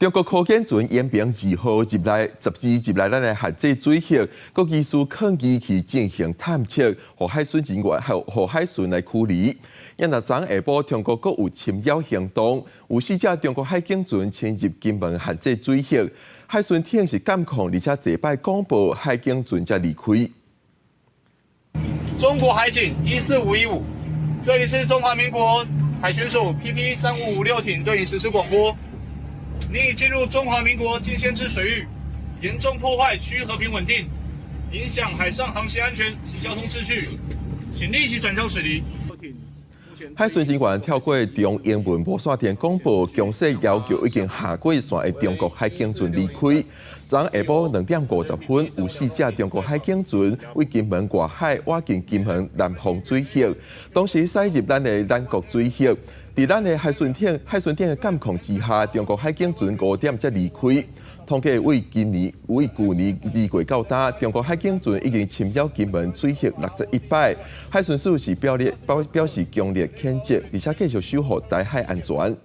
中國科警船延平二號入來十二入來咱的限制水域，閣疑似囥機器進行探測，予海巡人員予海巡來驅離。因若昨下晡，中國閣有侵擾行動，有四隻中國海警船侵入金門限制水域，海巡艇是監控，而且坐擺廣播海警船才離開。中國海警14515，這裡是中華民國海巡署 PP 3556艇對你實施廣播。你已進入中華民國禁限制水域，嚴重破壞區域和平穩定，影響海上航行安全及交通秩序，請立即轉向駛離。海巡人員透過中英文無線電廣播，強勢要求已經下過線的中國海警船離開。昨下晡2點50分，有四隻中國海警船對金門外海倚近金門南方水域，當時駛入咱的咱國水域。佇咱的海巡艇的監控之下，中國海警船5點才離開。統計為今年、為舊年2月到今，中國海警船已經侵擾金門水域61擺。海巡署是表列表表示強烈譴責，而且繼續守護台海安全。